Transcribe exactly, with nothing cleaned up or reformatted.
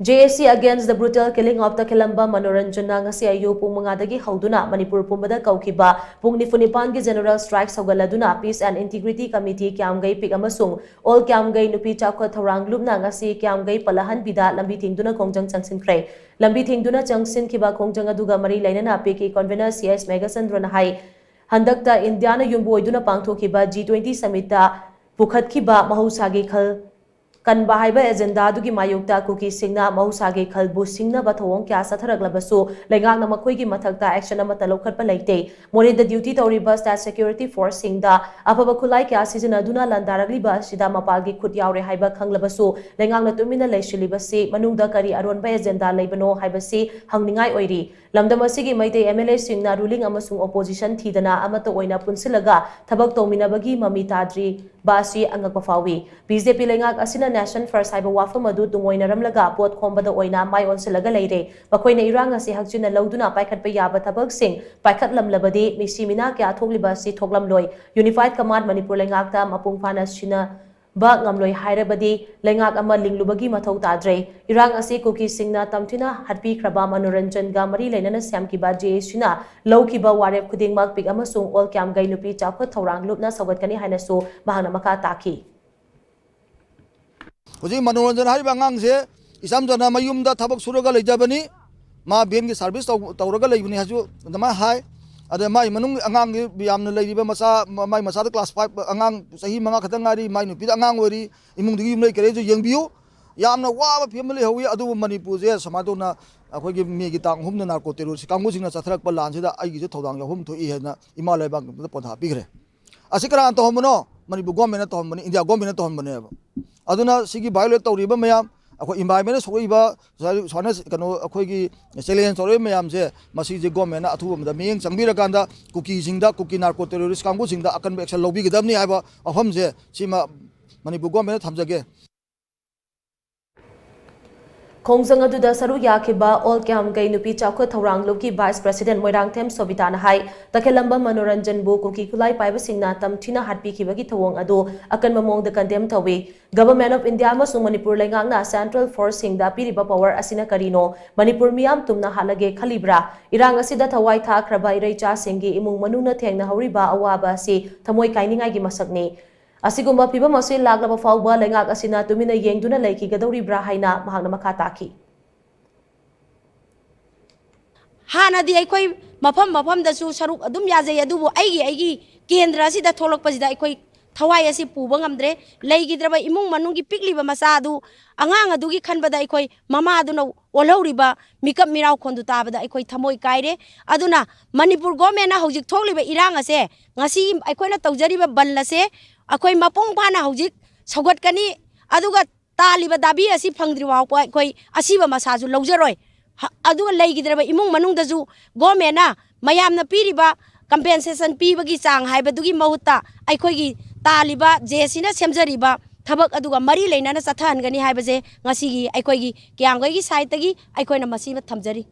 J A C against the brutal killing of ꯇꯈꯦꯂꯝꯕ ꯃꯅꯣꯔꯟꯖꯟꯅ ꯉꯁꯤ ꯑꯌꯨꯛ ꯄꯨꯡ ꯃꯉꯥꯗꯒꯤ ꯍꯧꯗꯨꯅ ꯃꯅꯤꯄꯨꯔ ꯄꯨꯝꯕꯗ ꯀꯧꯈꯤꯕ ꯄꯨꯡ ꯅꯤꯐꯨ ꯅꯤꯄꯥꯟꯒꯤ general strike ꯁꯧꯒꯠꯂꯗꯨꯅ Peace and Integrity Committee ꯀ꯭ꯌꯥꯝꯒꯩ ꯄꯤꯛ ꯑꯃꯁꯨꯡ All ꯀ꯭ꯌꯥꯝꯒꯩ ꯅꯨꯄꯤ ꯆꯥꯎꯈꯠ ꯊꯧꯔꯥꯡ ꯂꯨꯞꯅ ꯉꯁꯤ ꯀ꯭ꯌꯥꯝꯒꯩ ꯄꯂꯍꯟꯕꯤꯗ ꯂꯝꯕꯤ ꯊꯤꯡꯗꯨꯅ ꯈꯣꯡꯖꯪ ꯆꯪꯁꯤꯟꯈ꯭ꯔꯦ꯫ ꯂꯝꯕꯤ ꯊꯤꯡꯗꯨꯅ ꯆꯪꯁꯤꯟꯈꯤꯕ ꯈꯣꯡꯖꯪ ꯑꯗꯨꯒ ꯃꯔꯤ ꯂꯩꯅꯅ P K convener C S ꯃꯦꯘꯆꯟꯗ꯭ꯔꯅ ꯍꯥꯏ, ꯍꯟꯗꯛꯇ ꯏꯟꯗꯤꯌꯥꯅ ꯌꯨꯝꯕꯨ ꯑꯣꯏꯗꯨꯅ ꯄꯥꯡꯊꯣꯛꯈꯤꯕ G twenty summitꯇ ꯄꯨꯈꯠꯈꯤꯕ ꯃꯍꯧꯁꯥꯒꯤ ꯈꯜ ꯀꯟꯕ ꯍꯥꯏꯕ agenda ꯑꯗꯨꯒꯤ ꯃꯥꯌꯣꯛꯇ ꯀꯨꯀꯤꯁꯤꯡꯅ ꯃꯍꯧꯁꯥꯒꯤ ꯈꯜꯕꯨ ꯁꯤꯡꯅꯕ ꯊꯧꯑꯣꯡ ꯀꯌꯥ ꯆꯠꯊꯔꯛꯂꯕꯁꯨ ꯂꯩꯉꯥꯛꯅ ꯃꯈꯣꯏꯒꯤ ꯃꯊꯛꯇ action ꯑꯃꯠꯇ ꯂꯧꯈꯠꯄ ꯂꯩꯇꯦ꯫ ꯃꯣꯔꯦꯗ duty ꯇꯧꯔꯤꯕ state security forceꯁꯤꯡꯗ ꯑꯐꯕ ꯈꯨꯠꯂꯥꯏ ꯀꯌꯥ ꯁꯤꯖꯤꯟꯅꯗꯨꯅ ꯂꯥꯟꯗꯥꯔꯛꯂꯤꯕ ꯑꯁꯤꯗ ꯃꯄꯥꯜꯒꯤ ꯈꯨꯠ ꯌꯥꯎꯔꯦ ꯍꯥꯏꯕ ꯈꯪꯂꯕꯁꯨ ꯂꯩꯉꯥꯛꯅ ꯇꯨꯃꯤꯟꯅ ꯂꯩꯁꯤꯜꯂꯤꯕꯁꯤ ꯃꯅꯨꯡꯗ ꯀꯔꯤ ꯑꯔꯣꯟꯕ agenda ꯂꯩꯕꯅꯣ ꯍꯥꯏꯕꯁꯤ ꯍꯪꯅꯤꯡꯉꯥꯏ ꯑꯣꯏꯔꯤ꯫ ꯂꯝꯗꯝ ꯑꯁꯤꯒꯤ ꯃꯩꯇꯩ M L Aꯁꯤꯡꯅ ruling ꯑꯃꯁꯨꯡ opposition ꯊꯤꯗꯅ ꯑꯃꯠꯇ ꯑꯣꯏꯅ ꯄꯨꯟꯁꯤꯜꯂꯒ ꯊꯕꯛ ꯇꯧꯃꯤꯟꯅꯕꯒꯤ ꯃꯃꯤ ꯇꯥꯗ꯭ꯔꯤꯕ ꯑꯁꯤ ꯑꯉꯛꯄ ꯐꯥꯎꯏ꯫ B J P ꯂꯩꯉꯥꯛ ꯑꯁꯤꯅ nation first ꯍꯥꯏꯕ ꯋꯥꯐꯝ ꯑꯗꯨ ꯇꯨꯡꯑꯣꯏꯅꯔꯝꯂꯒ ꯄꯣꯠ ꯈꯣꯝꯕꯗ ꯑꯣꯏꯅ ꯃꯥꯏ ꯑꯣꯟꯁꯤꯜꯂꯒ ꯂꯩꯔꯦ꯫ ꯃꯈꯣꯏꯅ ꯏꯔꯥꯡ ꯑꯁꯤ ꯍꯛꯆꯤꯟꯅ ꯂꯧꯗꯨꯅ ꯄꯥꯏꯈꯠꯄ ꯌꯥꯕ ꯊꯕꯛꯁꯤꯡ ꯄꯥꯏꯈꯠꯂꯝꯂꯕꯗꯤ ꯃꯤꯁꯤ ꯃꯤꯅꯥ ꯀꯌꯥ ꯊꯣꯛꯂꯤꯕ ꯑꯁꯤ ꯊꯣꯛꯂꯝꯂꯣꯏ꯫ Unified Command ꯃꯅꯤꯄꯨꯔ ꯂꯩꯉꯥꯛꯇ ꯃꯄꯨꯡ ꯐꯥꯅ ꯁꯤꯟꯅ ꯕ ꯉꯝꯂꯣꯏ ꯍꯥꯏꯔꯕꯗꯤ ꯂꯩꯉꯥꯛ ꯑꯃ ꯂꯤꯡꯂꯨꯕꯒꯤ ꯃꯊꯧ ꯇꯥꯗ꯭ꯔꯦ꯫ ꯏꯔꯥꯡ ꯑꯁꯤ ꯀꯨꯀꯤꯁꯤꯡꯅ ꯇꯝꯊꯤꯅ ꯍꯥꯠꯄꯤꯈ꯭ꯔꯕ ꯃꯅꯣꯔꯟꯖꯟꯒ ꯃꯔꯤ ꯂꯩꯅꯅ ꯁꯦꯝꯈꯤꯕ J A Cꯅ ꯂꯧꯈꯤꯕ ꯋꯥꯔꯦꯞ ꯈꯨꯗꯤꯡꯃꯛ ꯄꯤꯛ ꯑꯃꯁꯨꯡ ꯑꯣꯜ ꯀ꯭ꯌꯥꯝꯒꯩ ꯅꯨꯄꯤ ꯆꯥꯎꯈꯠ ꯊꯧꯔꯥꯡ ꯂꯨꯞꯅ ꯁꯧꯒꯠꯀꯅꯤ ꯍꯥꯏꯅꯁꯨ ꯃꯍꯥꯛꯅ ꯃꯈꯥ ꯇꯥꯈꯤ꯫ ꯍꯧꯖꯤꯛ ꯃꯅꯣꯔꯟꯖꯟ ꯍꯥꯏꯔꯤꯕ ꯑꯉꯥꯡꯁꯦ ꯏꯆꯝ ꯆꯝꯅ ꯃꯌꯨꯝꯗ ꯊꯕꯛ ꯁꯨꯔꯒ ꯂꯩꯖꯕꯅꯤ, ꯃꯥ ꯚꯦꯟꯒꯤ service ꯇꯧ-, ꯇꯧꯔꯒ ꯂꯩꯕꯅꯤ ꯍꯥꯏꯁꯨ ꯑꯗꯨꯃꯥꯏꯅ ꯍꯥꯏ꯫ ꯑꯗ ꯃꯥꯏ ꯃꯅꯨꯡ ꯑꯉꯥꯡꯒꯤ ꯌꯥꯝꯅ ꯂꯩꯔꯤꯕ ꯃꯆꯥ, ꯃꯥꯏ ꯃꯆꯥꯗ class five ꯑꯉꯥꯡ ꯆꯍꯤ ꯃꯉꯥ ꯈꯛꯇ ꯉꯥꯏꯔꯤ, ꯃꯥꯏ ꯅꯨꯄꯤꯗ ꯑꯉꯥꯡ ꯑꯣꯏꯔꯤ, ꯏꯃꯨꯡꯗꯨꯒꯤ ꯌꯨꯝꯂꯩ ꯀꯩꯔꯩꯁꯨ ꯌꯦꯡꯕꯤꯌꯨ꯫ ꯌꯥꯝꯅ ꯋꯥꯕ ꯐꯤꯕꯝꯗ ꯂꯩꯍꯧꯋꯤ꯫ ꯑꯗꯨꯕꯨ ꯃꯅꯤꯄꯨꯔꯁꯦ ꯁꯨꯃꯥꯏꯅ ꯇꯧꯅ ꯑꯩꯈꯣꯏꯒꯤ ꯃꯦꯒꯤ ꯇꯥꯡ ꯑꯍꯨꯝꯗ narco terrorist ꯀꯥꯡꯕꯨꯁꯤꯡꯅ ꯆꯠꯊꯔꯛꯄ ꯂꯥꯟꯁꯤꯗ ꯑꯩꯒꯤꯁꯨ ꯊꯧꯗꯥꯡ ꯌꯥꯎꯐꯝ ꯊꯣꯛꯏ ꯍꯥꯏꯅ ꯏꯃꯥ ꯂꯩꯕꯥꯛꯇ ꯄꯣꯟꯊꯥ ꯄꯤꯈ꯭ꯔꯦ꯫ ꯑꯁꯤ ꯀꯅꯥꯅ ꯇꯧꯍꯟꯕꯅꯣ? ꯃꯅꯤꯄꯨꯔ governmentꯅ ꯇꯧꯍꯟꯕꯅꯤ, ꯏꯟꯗꯤꯌꯥ governmentꯅ ꯇꯧꯍꯟꯕꯅꯦꯕ꯫ ꯑꯗꯨꯅ ꯁꯤꯒꯤ violate ꯇꯧꯔꯤꯕ ꯃꯌꯥꯝ, ꯑꯩꯈꯣꯏ environmentꯅ ꯁꯣꯛꯂꯛꯏꯕ, ꯁꯨꯃꯥꯏꯅ ꯀꯩꯅꯣ ꯑꯩꯈꯣꯏꯒꯤ challenge ꯇꯧꯔꯛꯏꯕ ꯃꯌꯥꯝꯁꯦ, ꯃꯁꯤꯁꯦ governmentꯅ ꯑꯊꯨꯕ ꯃꯇꯝꯗ ꯃꯤꯠꯌꯦꯡ ꯆꯪꯕꯤꯔꯀꯥꯟꯗ ꯀꯨꯀꯤꯁꯤꯡꯗ, ꯀꯨꯀꯤ narco terrorist ꯀꯥꯡꯕꯨꯁꯤꯡꯗ ꯑꯀꯟꯕ action ꯂꯧꯕꯤꯒꯗꯕꯅꯤ ꯍꯥꯏꯕ ꯋꯥꯐꯝꯁꯦ ꯁꯤꯃ ꯃꯅꯤꯄꯨꯔ governmentꯅ ꯊꯝꯖꯒꯦ꯫ ꯈꯣꯡꯖꯪ ꯑꯗꯨꯗ ꯁꯔꯨꯛ ꯌꯥꯈꯤꯕ ꯑꯣꯜ ꯀ꯭ꯌꯥꯝꯒꯩ ꯅꯨꯄꯤ ꯆꯥꯎꯈꯠ ꯊꯧꯔꯥꯡ ꯂꯨꯞꯀꯤ ꯚꯥꯏꯁ ꯄ꯭ꯔꯁꯤꯗꯦꯟꯠ ꯃꯣꯏꯔꯥꯡꯊꯦꯝ ꯁꯣꯕꯤꯇꯥꯅ ꯍꯥꯏ, ꯇꯈꯦꯂꯝꯕ ꯃꯅꯣꯔꯟꯖꯟꯕꯨ ꯀꯨꯀꯤ ꯈꯨꯠꯂꯥꯏ ꯄꯥꯏꯕꯁꯤꯡꯅ ꯇꯝꯊꯤꯅ ꯍꯥꯠꯄꯤꯈꯤꯕꯒꯤ ꯊꯧꯑꯣꯡ ꯑꯗꯨ ꯑꯀꯟꯕ ꯃꯑꯣꯡꯗ ꯀꯟꯗꯦꯝ ꯇꯧꯏ꯫ ꯒꯚꯔꯟꯃꯦꯟꯠ ꯑꯣꯐ ꯏꯟꯗꯤꯌꯥ ꯑꯃꯁꯨꯡ ꯃꯅꯤꯄꯨꯔ ꯂꯩꯉꯥꯛꯅ ꯁꯦꯟꯇ꯭ꯔꯦꯜ ꯐꯣꯔꯁꯁꯤꯡꯗ ꯄꯤꯔꯤꯕ ꯄꯥꯋꯔ ꯑꯁꯤꯅ ꯀꯔꯤꯅꯣ? ꯃꯅꯤꯄꯨꯔ ꯃꯤꯌꯥꯝ ꯇꯨꯝꯅ ꯍꯥꯠꯂꯒꯦ ꯈꯜꯂꯤꯕ꯭ꯔꯥ? ꯏꯔꯥꯡ ꯑꯁꯤꯗ ꯊꯋꯥꯏ ꯊꯥꯈ꯭ꯔꯕ ꯏꯔꯩꯆꯥꯁꯤꯡꯒꯤ ꯏꯃꯨꯡ ꯃꯅꯨꯡꯅ ꯊꯦꯡꯅꯍꯧꯔꯤꯕ ꯑꯋꯥꯕ ꯑꯁꯤ ꯊꯃꯣꯏ ꯀꯥꯏꯅꯤꯡꯉꯥꯏꯒꯤ ꯃꯁꯛꯅꯤ꯫ ꯑꯁꯤꯒꯨꯝꯕ ꯐꯤꯚꯝ ꯑꯁꯤ ꯂꯥꯛꯂꯕ ꯐꯥꯎꯕ ꯂꯩꯉꯥꯛ ꯑꯁꯤꯅ ꯇꯨꯃꯤꯟꯅ ꯌꯦꯡꯗꯨꯅ ꯂꯩꯈꯤꯒꯗꯧꯔꯤꯕ꯭ꯔꯥ ꯍꯥꯏꯅ ꯃꯍꯥꯛꯅ ꯃꯈꯥ ꯇꯥꯈꯤ꯫ ꯍꯥꯟꯅꯗꯤ ꯑꯩꯈꯣꯏ ꯃꯐꯝ ꯃꯐꯝꯗꯁꯨ ꯁꯔꯨꯛ ꯑꯗꯨꯝ ꯌꯥꯖꯩ, ꯑꯗꯨꯕꯨ ꯑꯩꯒꯤ ꯑꯩꯒꯤ ꯀꯦꯟꯗ꯭ꯔ ꯑꯁꯤꯗ ꯊꯣꯛꯂꯛꯄꯁꯤꯗ ꯑꯩꯈꯣꯏ ꯊꯋꯥꯏ ꯑꯁꯤ ꯄꯨꯕ ꯉꯝꯗ꯭ꯔꯦ꯫ ꯂꯩꯈꯤꯗ꯭ꯔꯕ ꯏꯃꯨꯡ ꯃꯅꯨꯡꯒꯤ ꯄꯤꯛꯂꯤꯕ ꯃꯆꯥ ꯑꯗꯨ, ꯑꯉꯥꯡ ꯑꯗꯨꯒꯤ ꯈꯟꯕꯗ ꯑꯩꯈꯣꯏ ꯃꯃꯥ ꯑꯗꯨꯅ ꯑꯣꯜꯍꯧꯔꯤꯕ ꯃꯤꯀꯞ ꯃꯤꯔꯥꯎ ꯈꯣꯟꯗꯨ ꯇꯥꯕꯗ ꯑꯩꯈꯣꯏ ꯊꯃꯣꯏ ꯀꯥꯏꯔꯦ꯫ ꯑꯗꯨꯅ ꯃꯅꯤꯄꯨꯔ ꯒꯣꯔꯃꯦꯟꯅ ꯍꯧꯖꯤꯛ ꯊꯣꯛꯂꯤꯕ ꯏꯔꯥꯡ ꯑꯁꯦ, ꯉꯁꯤ ꯑꯩꯈꯣꯏꯅ ꯇꯧꯖꯔꯤꯕ ꯕꯟ ꯑꯁꯦ ꯑꯩꯈꯣꯏ ꯃꯄꯨꯡ ꯐꯥꯅ ꯍꯧꯖꯤꯛ ꯁꯧꯒꯠꯀꯅꯤ꯫ ꯑꯗꯨꯒ ꯇꯥꯜꯂꯤꯕ ꯗꯥꯕꯤ ꯑꯁꯤ ꯐꯪꯗ꯭ꯔꯤ ꯐꯥꯎꯕ ꯑꯩꯈꯣꯏ ꯑꯁꯤꯕ ꯃꯁꯥꯁꯨ ꯂꯧꯖꯔꯣꯏ꯫ ꯍ-, ꯑꯗꯨꯒ ꯂꯩꯈꯤꯗ꯭ꯔꯕ ꯏꯃꯨꯡ ꯃꯅꯨꯡꯗꯁꯨ ꯒꯣꯔꯃꯦꯟꯅ ꯃꯌꯥꯝꯅ ꯄꯤꯔꯤꯕ ꯀꯝꯄꯦꯟꯁꯦꯁꯟ ꯄꯤꯕꯒꯤ ꯆꯥꯡ ꯍꯥꯏꯕꯗꯨꯒꯤ ꯃꯍꯨꯠꯇ ꯑꯩꯈꯣꯏꯒꯤ ꯇꯥꯜꯂꯤꯕ ꯖꯦ ꯑꯦꯁ ꯁꯤꯅ ꯁꯦꯝꯖꯔꯤꯕ ꯊꯕꯛ ꯑꯗꯨꯒ ꯃꯔꯤ ꯂꯩꯅꯅ ꯆꯠꯊꯍꯟꯒꯅꯤ ꯍꯥꯏꯕꯁꯦ ꯉꯁꯤꯒꯤ ꯑꯩꯈꯣꯏꯒꯤ ꯀꯤꯌꯥꯝꯒꯩꯒꯤ ꯁꯥꯏꯠꯇꯒꯤ ꯑꯩꯈꯣꯏꯅ ꯃꯁꯤꯃ ꯊꯝꯖꯔꯤ꯫